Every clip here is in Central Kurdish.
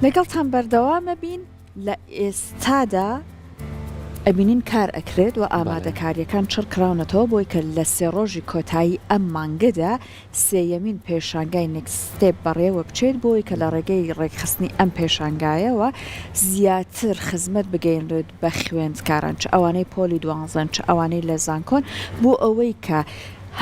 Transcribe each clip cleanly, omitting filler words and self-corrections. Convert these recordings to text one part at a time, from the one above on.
لەگەڵتان بەردەوامەبین لە ئێستادا ئەبینین کار ئەکرێت و ئامادەکاریەکان چڕ کراونەتەوە بۆی کە لە سێ ڕۆژی کۆتایی ئەم مانگەدا سێیەمین پێشانگای Next Step بەڕێوە بچێت بۆی کە لە ڕێگەی ڕێکخستنی ئەم پێشانگایەوە زیاتر خزمەت بگەینرێت بە خوێندکاران چ ئەوانەی پۆلی دوانزەن چ ئەوانەی لە زانکۆن بۆ ئەوەی کە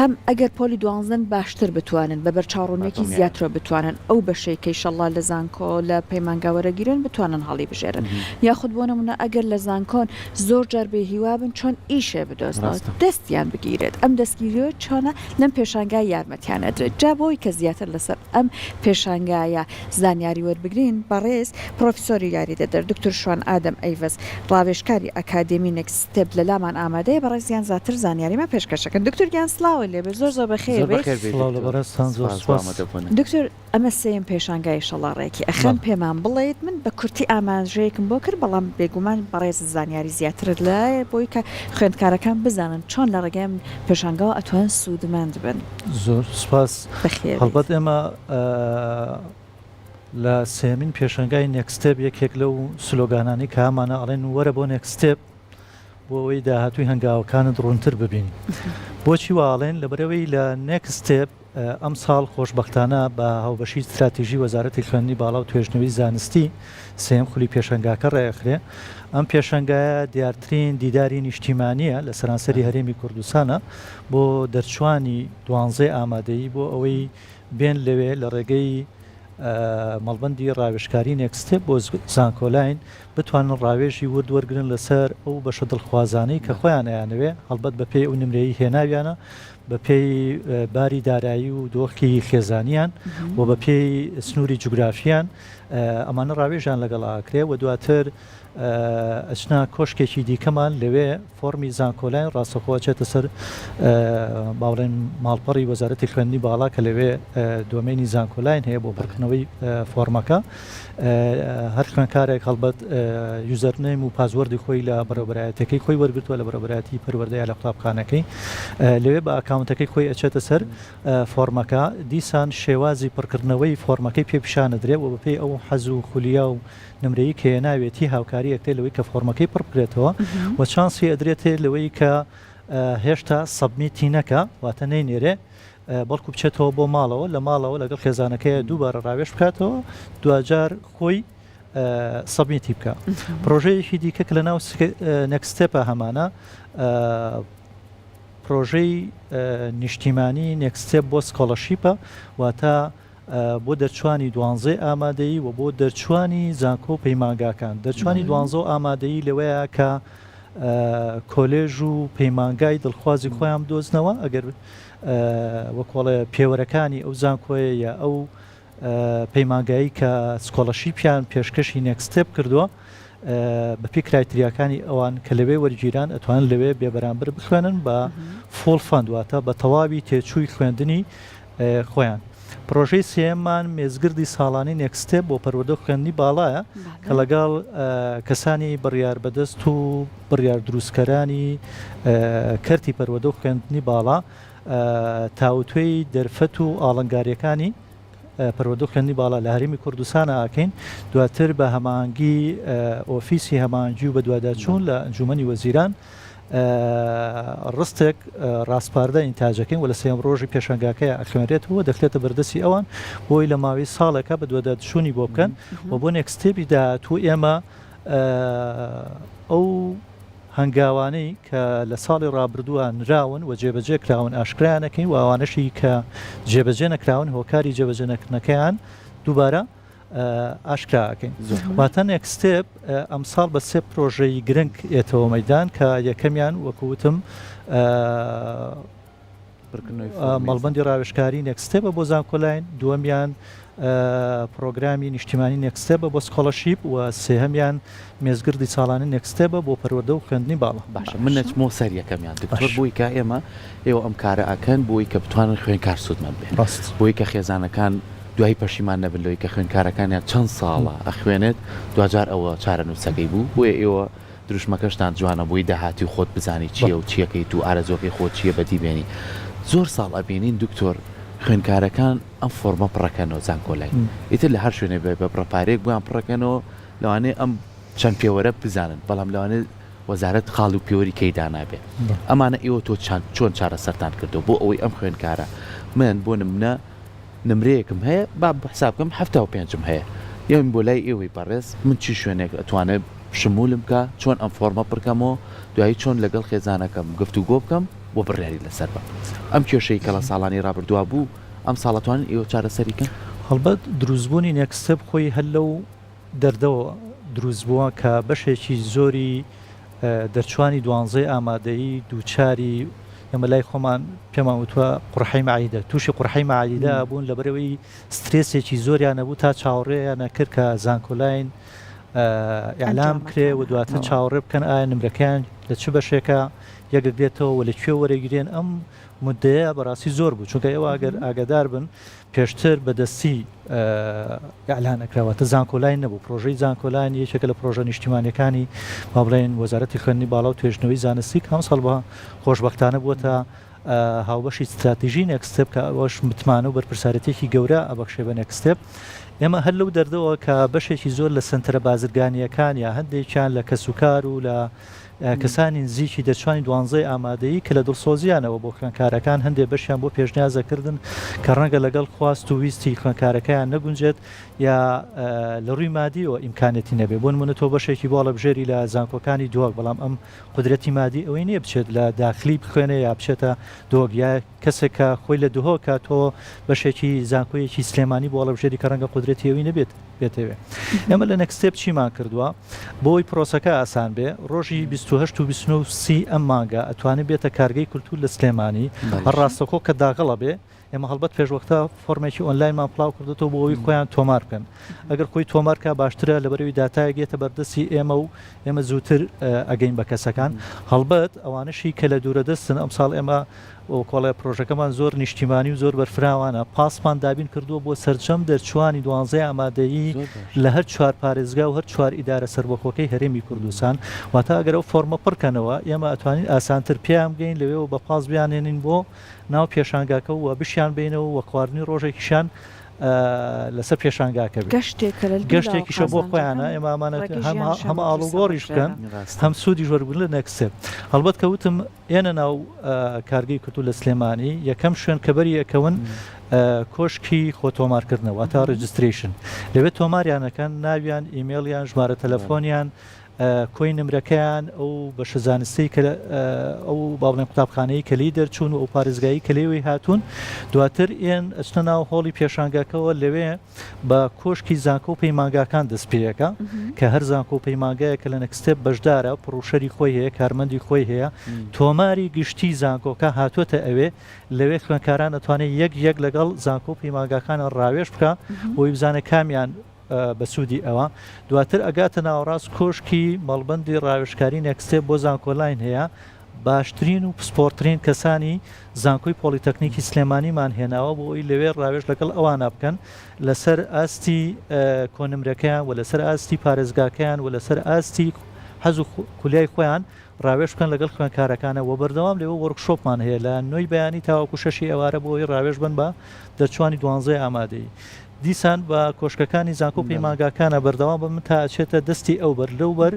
هەم ئەگەر پۆلی دوانزەن باشتر بتوانن بە بەرچاوڕوونیەکی زیاترەوە بتوانن ئەو بەشەی کە ئیشەڵڵا لە زانکۆ لە پەیمانگا وەرەگیرێن بتوانن هەڵیبژێرن یاخود بۆ نمونە ئەگەر لە زانکۆن زۆر جار بێ هیوا بن چۆن ئیشێ بدۆزنەوە دەستیان بگیرێت ئەم دەستگیریە چۆنە لەم پێشانگای یارمەتیان ئەدرێت جا بۆی کە زیاتر لەسەر ئەم پێشانگایە زانیاری وەربگرین، بەڕێز پڕۆفیسۆری یاریدەدەر دکتور شوان ئادەم ئەیڤەز ڕاوێژکاری ئەکادێمی Next Step لە لامان ئامادەیە، بەڕێزیان زیاتر زانیاریمان پێشکەش ئەکەن. دکتور گیان سڵاوت لێ بێت، زۆر زۆر بەخێر زۆر بێی. بەخێر بێی سڵاو لە دکتۆر، بەڕێزتان زۆر سپاس بۆ سوپاس. ئامادەبوونت. دکتور ئەمە سێیەم پێشانگای ئیشەڵا ڕێکی ئەخەن، بەڵێ. پێمان بڵێیت، من بە کورتی ئاماژەیەکم بۆ کرد، بەڵام بێگومان بەڕێزت زانیاری زیاترت لایە بۆی کە خوێندکارەکان بزانن چۆن لە ڕێگای ئەم پێشانگاوە ئەتوانن سوودمەند بن. زۆر سوپاس. بەخێربێیت. هەڵبەت ئێمە لە سێیەمین پێشەنگای Next Step یەکێک لەو سلۆگانانەی کە هەمانە ئەڵێن وەرە بۆ Next Step بۆ ئەوەی داهاتووی هەنگاوەکانت ڕوونتر ببینی. بۆچی وا ئەڵێن؟ لەبەرئەوەی لە Next Step ئەمساڵ خۆشبەختانە بە هاوبەشی ستراتیژی وەزارەتی خوێندنی باڵا و توێژنەوەی زانستی سێیەم خولی پێشەنگاکە ڕێکخرێ. ئەم پێشەنگایە دیارترین دیداری نیشتیمانییە لە سەرانسەری هەرێمی کوردستانە بۆ دەرچوانی دوانزەی ئامادەیی بۆ ئەوەی بێن لەوێ لە ڕێگەی مەڵبەندی ڕاوێژکاری Next Step بۆ زانکۆلاین بتوانن ڕاوێژی ورد وەرگرن لەسەر ئەو بەشە دڵخوازانەی کە خۆیان ئەیانەوێ هەڵبەت بەپێی ئەو نمرەی هێناویانە بەپێی باری دارایی و دۆخی خێزانیان و بەپێی سنووری جوگرافیان ئەمانە ڕاوێژیان لەگەڵ ئاکرێ و دواتر ئەچنە کۆشکێکی دیکەمان لەوێ فۆڕمی زانکۆلاین ڕاستەخۆ ئەچێتە سەر با بڵێن ماڵپەڕی وەزارەتی خوێندنی باڵا کە لەوێ دۆمێنی زانکۆلاین هەیە بۆ پڕکردنەوەی فۆڕمەکە هەر خوێندکارێک هەڵبەت username و password ی خۆی لە بەڕێوەبەرایەتەکەی خۆی وەرگتووە لە بەڕێوەبەرایەتی پەروەردە یا لە قوتابخانەکەی لەوێ بە ئاکاونتەکەی خۆی ئەچێتە سەر فۆڕمەکە دیسان شێوازی پڕکردنەوەی فۆڕمەکەی پێ پیشانەدرێ و بەپێی ئەو حەز و خولیا و نمرەی کە هێناوێتی هاوکاری ئەکرێت لەوەی کە فۆرمەکەی پڕ بکرێتەوە و چانسی ئەدرێتێ لەوەی کە هێشتا submit ی نەکا واتە نەینێرێ بەڵکو بچێتەوە بۆ ماڵەوە لە ماڵەوە لەگەڵ خێزانەکەی دووبارە ڕاوێژ بکاتەوە دواجار خۆی submit ی بکە پرۆژەیەکی دیکە کە لە ناو Next Step ە هەمانە پرۆژەی نیشتیمانی Next Step بۆ scholarship ە واتە بۆ دەرچوانی دوانزەی ئامادەیی و بۆ دەرچوانی زانکۆ و پەیمانگاکان. دەرچوانی دوانزە و ئامادەیی لەوەیە کە کۆلێژ و پەیمانگای دڵخوازی خۆیان بدۆزنەوە ئەگەر وەکۆڵێ پێوەرەکانی ئەو زانکۆیە یا ئەو پەیمانگایی کە scholarship یان پێشکەشی Next Step کردووە بەپێی criteria کانی ئەوان کە لەوێ وەرگیران ئەتوانن لەوێ بێبەرامبەر بخوێنن بە full fund واتە بە تەواوی تێچووی خوێندنی خۆیان. پڕۆژەی سێیەممان مێزگردی ساڵانەی Next Step بۆ پەروەردە و خوێندنی باڵایە کە لەگەڵ کەسانی بڕیاربەدەست و بڕیاردروستکەرانی کەرتی پەروەردە و خوێندنی باڵا تاوتوێی دەرفەت و ئاڵنگارییەکانی پەروەردە و خوێندنی باڵا لە هەرێمی کوردستان ئەکەین دواتر بە هەماهەنگی ئۆفیسی هەماهەنگی و بەدواداچوون لە ئەنجوومەنی وەزیران ڕستێک ڕاسپاردە ئینتاجەکەین و لە سێیەم ڕۆژی پێشانگاکەیا ئەخوێنرێتەوە و دەخرێتە بەردەستی ئەوان بۆی لە ماوەی ساڵێکا بەدواداچوونی بۆ بکەن و بۆ Next Step ی داهاتوو ئێمە ئەو هەنگاوانەی کە لە ساڵی ڕابردووە نراون و جێبەجێ کراون ئاشکرایان ئەکەین و ئەوانەشی کە جێبەجێ نەکراون هۆکاری جێبەجێ نەکردنەکەیان دووبارە ئاشکرا ئەکەین. واتە Next Step ئەمساڵ بە سێ پرۆژەی گرنگ ئێتەوە مەدان کە یەکەمیان وەکو وتم مەڵبەندی ڕاوێژکاری Next Step ە بۆ زانکۆلاین، دووەمیان پڕۆگرامی نیشتیمانی Next Step ە بۆ scholarship و سێهەمیان مێزگردی ساڵانەی Next Step ە بۆ پەروەردە و خوێندنی باڵا. باشە من ئەچمەوە سەر یەکەمیان دکتۆر بۆی کە ئێمە ئێوە ئەم کارە ئەکەن بۆی کە بتوانن خوێنکار سوودمەند بێن بۆی کە خێزانەکان دوایی پەشیمان نەبن لەوەی کە خوێندکارەکانیان چەند ساڵە ئەخوێنێت دواجار ئەوە چارەنووسەکەی بوو بۆیە ئێوە دروشمەکەشتان جوانە بۆی داهاتوی خۆت بزانی چیە و چیەکەیت و ئارەزوەکەی خۆت چیە بەدی بێنی زۆر ساڵ ئەبینین دکتۆر. خوێندکارەکان ئەم فۆرمە پڕەکەنەوە زانکۆلاین ئیتر لە هەر شوێنێک بێ بە بڕە پارەیەک بۆیان پڕەکەنەوە لەوانەیە ئەم چەند پێوەرە بزانن بەڵام لەوانەیە وەزارەت خاڵ و پێوەری کەی دانابێ ئەمانە ئێوە تۆ چۆن چارەسەرتان کردو بۆ ئەوەی ئەم خوێندکارە من بۆ نمونە نمرەیەکم هەیە با حساب بکەم 75م هەیە یەم بۆ لای ئێوەی بەڕێز من چی شوێنێک ئەتوانێت شمولم بکە چۆن ئەم فۆرمە پڕکەمەوە دوایی چۆن لەگەڵ خێزانەکەم گفتوگۆ بکەم و بڕیاری لەسەر بەم ئەم کێشەی کە لە ساڵانی ڕابردووا بوو ئەم ساڵ ئەتوانن ئێوە چارەسەری کەن؟ هەڵبەت دروستبوونی Next Step خۆی هەر لەو دەردەوە دروست بووە کە بەشێکی زۆری دەرچوانی دوانزەی ئامادەیی دووچاری ئێمە لای خۆمان پێمان وتوە قوڕحەی مەعیدە تووشی قوڕحەی مەعیدە بوون لەبەرئەوەی سترێسێکی زۆریان هەبوو تا چاوەڕێیان ئەکرد کە زانکۆلاین ئیعلان بکرێ و دواتر چاوەڕێ بکەن ئایا نمرەکەیان لە چ بەشێکە یەکگرێتەوە و لە کوێ وەرەگرێن ئەم مدەیە بەڕاستی زۆر بوو چونکە ئێوە ئەگەر ئاگادار بن پێشتر بە دەستی ئیعلان ئەکرا واتە زانکۆلاین نەبوو پرۆژەی زانکۆلاین یەکێکە لە پرۆژە نیشتیمانیەکانی با بڵێین وەزارەتی خوێندنی باڵا و توێژینەوەی زانستی کە ئەمساڵ بە خۆشبەختانە بووەتە هاوبەشی ستراتیژی Next Step کە ئەوەش متمانە و بەرپرسارێتیەکی گەورە ئەبەخشێ بە Next Step ئێمە هەر لەو دەردەوە کە بەشێکی زۆر لە سەنتەرە بازرگانیەکان یا هەندێکیان لە کەسوکار و لە کەسانی نزیکی دەرچوانی دوانزەی ئامادەیی کە لە دڵسۆزییانەوە بۆ خوێندکارەکان هەندێ بەشیان بۆ پێشنیاز دەکردن کە ڕەنگە لەگەڵ خواست و ویستی خوێندکارەکەیان نەگونجێت یا لە ڕووی مادیەوە ئیمکانێتی نەبێ بۆ نمونە تۆ بەشێکی بۆ هەڵەبژێری لە زانکۆکانی دهۆک بەڵام ئەم قودرەتی مادی ئەوەی نییە بچێت لە داخلی بخوێنێ یا بچێتە دهۆک یا کەسێک کە خۆی لە دهۆکە تۆ بەشێکی زانکۆیەکی سلێمانی بۆ هەڵەبژێری کە ڕەنگە قودرەتی ئەوی نەبێت بێتەوێ ئێمە لە Next Step چیمان کردووە بۆی پرۆسەکە ئاسان بێ ڕۆژی 28 و 29 و 30 ئەم مانگە ئەتوانێت بێتە کارگەی کولتور لە سلێمانی هەر ڕاستەخۆ کە داغڵە بێ ئێمە هەڵبەت پێشوەختە فۆرمێکی ئۆنلاینمان بڵاو کردوێتەوە بۆ ئەوەی خۆیان تۆمار بکەن ئەگەر خۆی تۆمارکە باشترە لەبەرەوەی داتایەک یەتە بەردەستی ئێمە و ئێمە زووتر ئەگەین بە کەسەکان هەڵبەت ئەوانەشی کە لە دوورە دەستن ئەمساڵ ئێمە وەکۆڵێ پرۆژەکەمان زۆر نیشتیمانی و زۆر بەرفراوانە پاسمان دابین کردووە بۆ سەرجەم دەرچوانی دوانزەی ئامادەیی لە هەر چوار پارێزگا و هەر چوار ئیدارە سەربەخۆکەی هەرێمی کوردستان واتە ئەگەر ئەو فۆرمە پڕکەنەوە ئێمە ئەتوانین ئاسانتر پێیان بگەین لەوێوە بە پاس بیانێنین بۆ ناو پێشانگاکە و بشیان بینەوە و خواردنی ڕۆژێکیشیان لەسەر پێشانگاکە بێت. گەشتێکە لە دوو لاوە گەشتێکیشە بۆ خۆیانە قازانجەکان ئێمە ئەمانە ڕێگەی هەم ژیانیشیان هەم بۆ دروست ئاڵوگۆڕیش بکەن ئەبەخشرێنە. هەم سوودیش وەربگرن لە Next Step. هەڵبەت کە وتم ئێنە ناو کارگەی کولتوور لە سلێمانی یەکەم شوێن کە بەری ئەکەون کۆشکی خۆ تۆمارکردنە واتە registration لەوێ تۆماریان ئەکەن ناویان ئیمێڵیان ژمارە تەلەفۆنیان کۆی نمرەکەیان، ئەو بەشە زانستیەی کە ئەو با بڵێن قوتابخانەیەی کە لێی دەرچوون و ئەو پارێزگایەی کە لێوەی هاتوون، دواتر ئێن ئەچنە ناو هۆڵی پێشانگاکەوە لەوێ بە کۆشکی زانکۆ و پەیمانگاکان دەست پێیەکە کە هەر زانکۆ و پەیمانگایە کە لە Next Step بەشدارە پڕوشەری خۆی هەیە کارمەندی خۆی هەیە تۆماری گشتی زانکۆکە هاتووەتە ئەوێ لەوێ خوێندکاران ئەتوانێت یەک یەک لەگەڵ زانکۆ و پەیمانگاکانە ڕاوێژ بکە بۆی بزانێت کامیان بە سوودی ئەوە. دواتر ئەگاتە ناوەڕاست کۆشکی مەڵبەندی ڕاوێژکاری Next Step بۆ زانکۆلاین هەیە، باشترین و پسپۆڕترین کەسانی زانکۆی پۆڵیتەکنیکی سلێمانیمان هێناوە بۆ ئەوەی لەوێ ڕاوێژ لەگەڵ ئەوانە بکەن لەسەر ئاستی کۆنمرەکەیان و لەسەر ئاستی پارێزگاکەیان و لەسەر ئاستی حەز و خولیای خۆیان ڕاوێژ بکەن لەگەڵ خوێندکارەکانە وە بەردەوام لەوێ workshop مان هەیە لە نۆی بەیانی تاوەکو شەشی ئێوارە بۆ ئەوەی ڕاوێژ بن بە دەرچوانی دوانزەی ئامادەیی دیسان بە کۆشکەکانی زانکۆ و پەیمانگاکانە بەردەوام بە من تا ئەچێتە دەستی ئەو بەر لەو بەر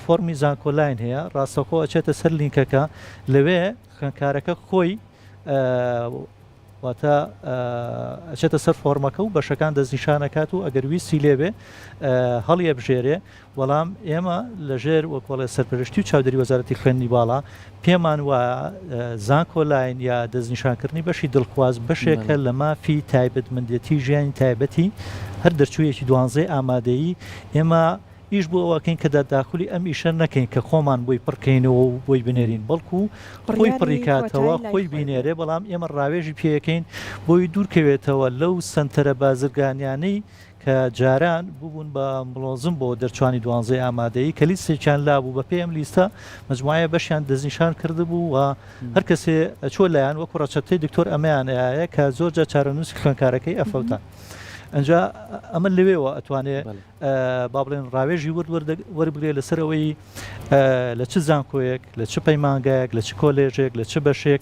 فۆرمی زانکۆلاین هەیە ڕاستەخۆ ئەچێتە سەر لینکەکە لەوێ خوێندکارەکە خۆی واتە ئەچێتە سەر فۆرمەکە و بەشەکان دەستنیشان ئەکات و ئەگەر ویستی لێبێ هەڵیەبژێرێ، بەڵام ئێمە لەژێر وەکۆڵێ سەرپەرشتی و چاودێری وەزارەتی خوێندنی باڵا پێمان وایە زانکۆلاین یا دەستنیشانکردنی بەشی دڵخواز بەشێکە لە مافی تایبەتمەندێتی ژیانی تایبەتی هەر دەرچوویەکی دوانزەی ئامادەیی ئێمە ئیش بۆ ئەوە ئەکەین کە تەداخولی ئەم ئیشە نەکەین کە خۆمان بۆی پڕ کەینەوە و بۆی بنێرین بەڵکو خۆی بڕیاری پڕی کاتەوە کۆتایی لای خۆی خۆی بێ. بینێرێ بەڵام ئێمە ڕاوێژی پێ ئەکەین بۆی دوور کەوێتەوە لەو سەنتەرە بازرگانیانەی کە جاران ببوون بە مڵۆزم بۆ دەرچوانی دوانزەی ئامادەیی کە لیستێکیان لابوو بە پێی ئەم لیستە مەجموعەیە بەشیان دەستنیشان کردبوو و هەر کەسێ ئەچووە لایان وەکو ڕەچەتەی دکتۆر ئەمەیان ئەیایە کە زۆر جار چارەنووسی خوێندکارەکەی ئەفەوتا ئەنجا ئەمە لەوێوە ئەتوانێ با بڵێن ڕاوێژی ورد وەربگرێت لەسەر ئەوەی لە چ زانکۆیەک لە چ پەیمانگایەک لە چ کۆلێژێک لە چ بەشێک.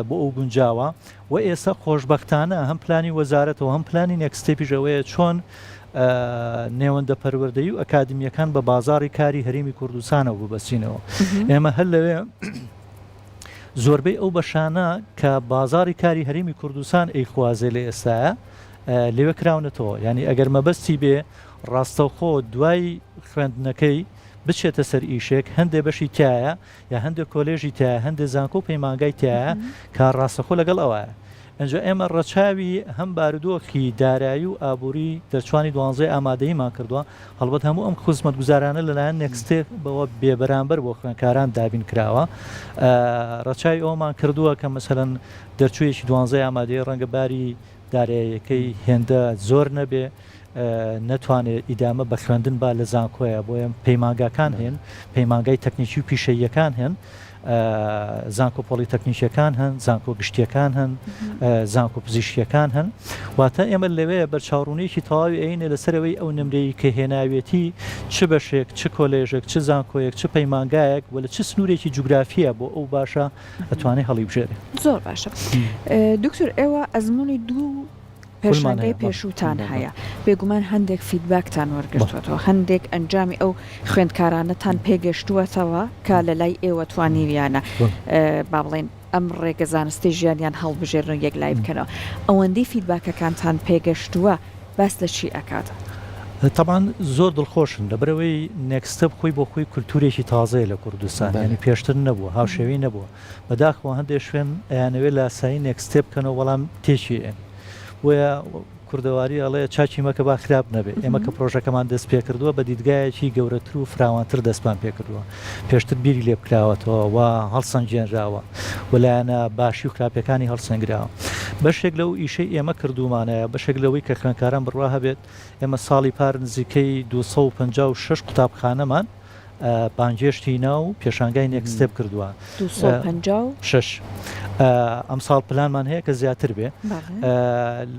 بۆ ئەو گونجاوە و ئێستا خۆشبەختانە هەم پلانی وەزارەتەوە هەم پلانی Next Step یش ئەوەیە چۆن نێوەندە پەروەردەیی و ئەکادمیەکان بە بازاڕی کاری هەرێمی کوردستانەوە ببەستینەوە. ئێمە هەر لەوێ زۆربەی ئەو بەشانە کە بازاڕی کاری هەرێمی کوردستان ئەیخوازێ لە ئێستایا لەوێ کراونەتەوە. یانی ئەگەر مەبەستی بێ ڕاستەوخۆ دوای خوێندنەکەی بچێتە سەر ئیشێک هەندێ بەشی تایە یا هەندێک کۆلێژی تایە هەندێ زانکۆ و پەیمانگای تایە کە ڕاستەخۆ لەگەڵ ئەوایە. ئینجا ئێمە ڕەچاوی هەم بارودۆخی دارایی و ئابووری دەرچوانی دوانزەی ئامادەییمان کردووە، هەڵبەت هەموو ئەم خزمەتگوزارانە لەلایەن نێکستێپەوە بێبەرامبەر بۆ خوێندکاران دابین کراوە. ڕەچاوی ئەوەمان کردووە کە مەسەلەن دەرچوویەکی دوانزەی ئامادەیی ڕەنگە باری داراییەکەی هێندە زۆر نەبێ، نەتوانێت ئیدامە بە خوێندن با لە زانکۆیە، بۆیە پەیمانگاکان هەن، پەیمانگای تەکنیکی و پیشەییەکان هەن، زانکۆ پۆڵیتەکنیکیەکان هەن، زانکۆ گشتیەکان هەن، زانکۆ پزیشکیەکان هەن. واتە ئێمە لەوێ بەرچاوڕوونیەکی تەواوی ئەینێ لەسەر ئەوەی ئەو نمرەی کە هێناوێتی چ بەشێک، چ کۆلێژێک، چ زانکۆیەک، چ پەیمانگایەک و لە چ سنوورێکی جوگرافیە بۆ ئەو باشە ئەتوانێ هەڵیبژێرێ. زۆر باشە دکتۆر ئێوە ئەزموونی دوو پێشانگای پێشووتان هەیە، بێگومان هەندێک feedback تان وەرگرتووەتەوە، هەندێک ئەنجامی ئەو خوێندکارانەتان پێگەشتووەتەوە کە لە لای ئێوە توانیویانە با بڵێین ئەم ڕێگە زانستی ژیانیان هەڵبژێرن و یەکلایی بکەنەوە. ئەوەندەی feedback ەکانتان پێگەشتووە باس لە چی ئەکات؟ تەبعەن زۆر دڵخۆشن لەبەرئەوەی Next Step خۆی بۆ خۆی کولتوورێکی تازەیە لە کوردستان، یانی پێشتر نەبووە، هاوشێوەی نەبووە. بەداخەوە هەندێک شوێن ئەیانەوێت لاسایی Next Step بکەنەوە بەڵام تێکی ئەیەن. بۆیە کوردەواری ئەڵێ چاکی مەکە با خراپ نەبێ. ئێمە کە پرۆژەکەمان دەست پێکردووە بە دیدگایەکی گەورەتر و فراوانتر دەستمان پێکردووە. پێشتر بیری لێ بکراوەتەوە و هەڵسەنگێنراوە و لایەنە باشی و خراپیەکانی هەڵسەنگراوە. بەشێک لەو ئیشەی ئێمە کردوومانە بەشێک لەوەی کە خوێندکاران بڕوا هەبێت ئێمە ساڵی پار نزیکەی 256 قوتابخانەمان بانگێشتی ناو پێشانگای Next Step کردووە. 256. ئەمساڵ پلانمان هەیە کە زیاتر بێ.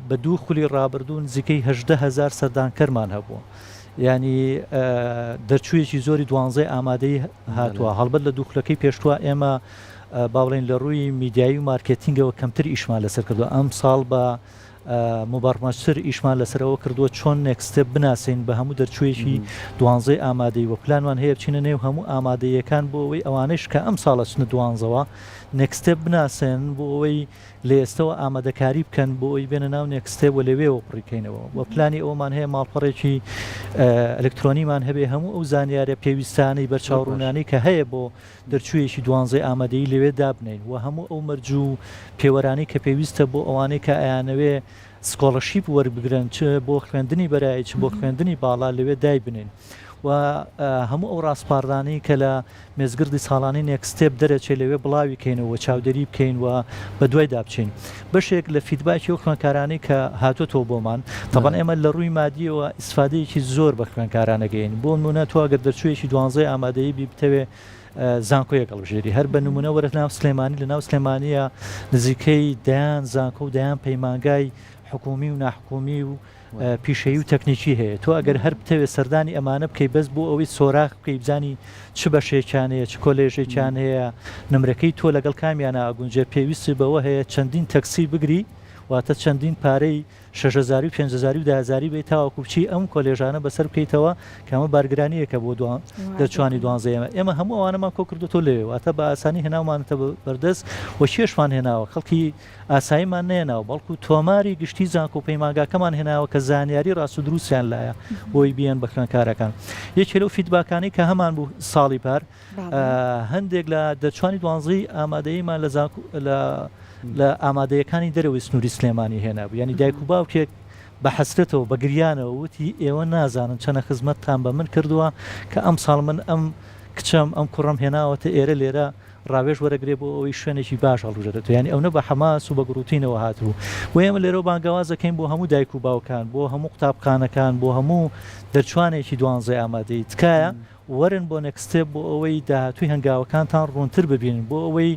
بە دوو خولی ڕابردوو نزیکەی 18 هەزار سەردانکەرمان هەبوو. یانی دەرچوویەکی زۆری دوانزەی ئامادەی هاتووە. هەڵبەت لە دوو خولەکەی پێشتووە ئێمە با بڵێین لە ڕووی میدیایی و مارکێتینگەوە کەمتر ئیشمان لەسەر کردووە. ئەمساڵ بە موبەرمەجتر ئیشمان لەسەر ئەوە کردووە چۆن Next Step بناسین بە هەموو دەرچوویەکی دوانزەی ئامادەیی وە پلانمان هەیە بچینە نێو هەموو ئامادەییەکان بۆ ئەوەی ئەوانەیش کە ئەمساڵ ئەچنە دوانزەوە Next Step بناسێن بۆ ئەوەی لە ئێستەوە ئامادەکاری بکەن بۆ ئەوەی بێنە ناو Next Step و لەوێوە پڕی کەینەوە وە پلانی ئەوەمان هەیە ماڵپەڕێکی ئەلکترۆنیمان هەبێ هەموو ئەو زانیارە پێویستانەی بەرچاوڕوونانەی کە هەیە بۆ دەرچوویەکی دوانزەی ئامادەیی لەوێ دابنێین و هەموو ئەو مەرج و پێوەرانەی کە پێویستە بۆ ئەوانەی کە ئەیانەوێ scholarship وەربگرن چ بۆ خوێندنی بەرایی چ بۆ خوێندنی باڵا لەوێ دایبنێین و هەموو ئەو ڕاسپاردانەی کە لە مێزگردی ساڵانەی Next Step دەرەچێ لەوێ بڵاوی کەینەوە و چاودێری بکەین و بەدوایدا بچین. بەشێک لە feedback ی ئەو خوێندکارانەی کە هاتۆتەوە بۆمان، تەبعەن ئێمە لە ڕووی مادییەوە ئیسفادەیەکی زۆر بە خوێندکاران ئەگەیەنین. بۆ نموونە تۆ ئەگەر دەرچوویەکی دوانزەی ئامادەیی بی بتەوێ زانکۆیەک هەڵبژێری، هەر بە نموونە وەرە ناو سلێمانی، لە ناو سلێمانییە نزیکەی دەیان زانکۆ و دەیان پەیمانگای حکوومی و ناحکوومی و پیشەیی و تەکنیکی هەیە تۆ ئەگەر هەر بتەوێت سەردانی ئەمانە بکەی بەس بۆ ئەوەی سۆراخ بکەی بزانی چ بەشێکیان هەیە چ کۆلێژێکیان هەیە نمرەکەی تۆ لەگەڵ کامیانە ئەگونجێ پێویستت بەوە هەیە چەندین تەکسی بگری واتە چەندین پارەی شەش هەزاری و پێنج هەزاری و دە هەزاری بەی تاوەکو بچی ئەم کۆلێژانە بەسەر بکەیتەوە کە ئەمە بارگرانییەکە بۆ دەرچوانی دوانزەی ئێمە ئێمە هەموو ئەوانەمان کۆ کردووەتەوە لەوێ واتە بە ئاسانی هێناومانەتە بەردەست و کێشمان هێناوە خەڵکی ئاساییمان نەهێناوە، بەڵکو تۆماری گشتی زانکۆ و پەیمانگاکەمان هێناوە کە زانیاری ڕاست و دروستیان لایە بۆی بیەن بە خوێندکارەکان. یەکێ لەو feedback انەی کە هەمان بوو ساڵی پار، هەندێک لە دەرچوانی دوانزەی ئامادەییمان لە زانکۆ لە لە ئامادەیەکانی دەرەوەی سنووری سلێمانی هێنابوو، یانی دایک و باوکێک بە حەسرەتەوە بە گریانەوە وتی ئێوە نازانن چەنە خزمەتتان بە من کردووە کە ئەمساڵ من ئەم کچەم ئەم کوڕەم هێناوەتە ئێرە لێرە ڕاوێژ وەرەگرێ بۆ ئەوەی شوێنێکی باش هەڵبژێرێتەوە یانی ئەونە بە حەماس و بە گڕوتینەوە هاتبوو بۆیە ئێمە لێرەوە بانگەواز دەکەین بۆ هەموو دایک و باوکان بۆ هەموو قوتابخانەکان بۆ هەموو دەرچوانێکی دوانزەی ئامادەیی تکایە وەرن بۆ Next Step بۆ ئەوەی داهاتووی هەنگاوەکانتان ڕوونتر ببینن بۆ ئەوەی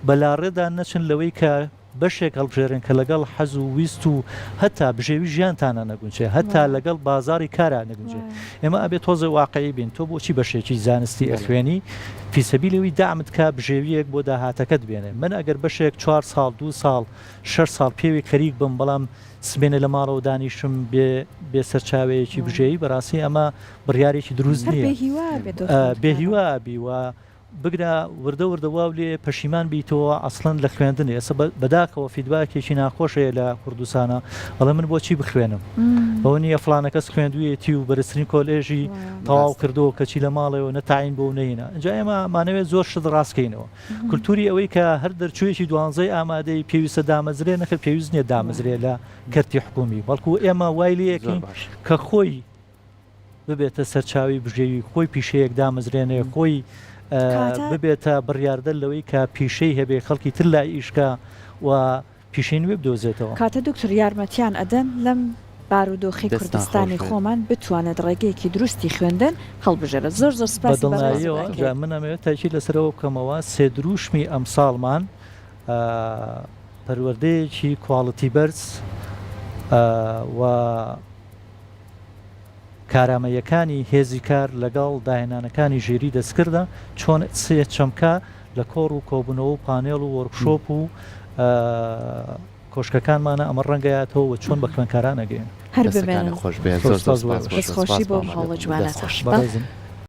بەلاڕێدا نەچن لەوەی کە. بەشێک هەڵبژێرن کە لەگەڵ حەز و ویست و هەتا بژێوی ژیانتانا نەگونجێ هەتا لەگەڵ بازاڕی کارا نەگونجێ ئێمە ئەبێ تۆزێ واقعی بین تۆ بۆچی بەشێکی زانستی ئەخوێنی فیسەبیل ئەوی دەعمت کا بژێویەک بۆ داهاتەکەت بێنێ من ئەگەر بەشێک چوار ساڵ دوو ساڵ شەش ساڵ پێوی خەریک بم بەڵام سبێنێ لە ماڵەوە دانیشم بێ بێ سەرچاوەیەکی بژێوی بەڕاستی ئەمە بڕیارێکی دروست هەر نییە بێ هیوا بێت تۆ بێ خوێندکارە. هیوا ئەبی و بگرە وردە وردە واو لێ پەشیمان بیتەوە ئەسڵەن لە خوێندن ئێستا بەداخەوە فیدباکێکی ناخۆش هەیە لە کوردستانا ئەڵێ من بۆچی بخوێنم ئەوە نییە فڵانە کەس خوێندوویەتی و بەرزترین کۆلێژی تەواو کردووە کەچی لە ماڵەوە نە تاین بۆ و نەهینا ئینجا ئێمە مانەوێت زۆر شت ڕاستکەینەوە کولتوری ئەوەی کە هەر دەرچوویەکی دوانزەی ئامادەی پێویستە دامەزرێ نەخێر پێویست نییە دامەزرێ لە کەرتی حکومی بەڵکو ئێمە وای لێ زۆر ئەکەین باش. کە خۆی ببێتە سەرچاوەی بژێوی خۆی پیشەیەک دامەزرێنێ خۆی کەواتە. ببێتە بڕیاردەر لەوەی کە پیشەی هەبێ خەڵکی تر لای ئیش کا و پیشەی نوێ بدۆزێتەوە. کاتە دکتۆر یارمەتیان ئەدەن لەم بارودۆخەی دەستتان خۆش کوردستانی بێت. خۆمان بتوانێت ڕێگەیەکی دروستی خوێندن هەڵبژێرێت زۆر زۆر بە سپاسی بەڕێزت دڵنیاییەوە ئەکەین. جا من ئەمەوێت تاکید لەسەر ئەوە بکەمەوە سێ دروشمی ئەمساڵمان پەروەردەیەکی کواڵیتی بەرز و کارامەییەکانی هێزی کار لەگەڵ داهێنانەکانی ژیری دەستکردە چۆن سێ چەمکە لە کۆڕ و کۆبوونەوە و پانێڵ و وۆرکشۆپ و کۆشکەکانمانە ئەمە ڕەنگەیاتەوە و چۆن بە خوێندکاران ئەگەیەنن. هەر دەستەکانت بمێنن. خۆش بێت زۆر زۆر زۆر سپاس بۆ سپاس ئێوەش. بۆ تۆ دەستخۆشی سپاس بۆ بۆ ئەم هەوڵە ئامادەبوونت دەست جوانەتان. خۆش. بەڕێزم.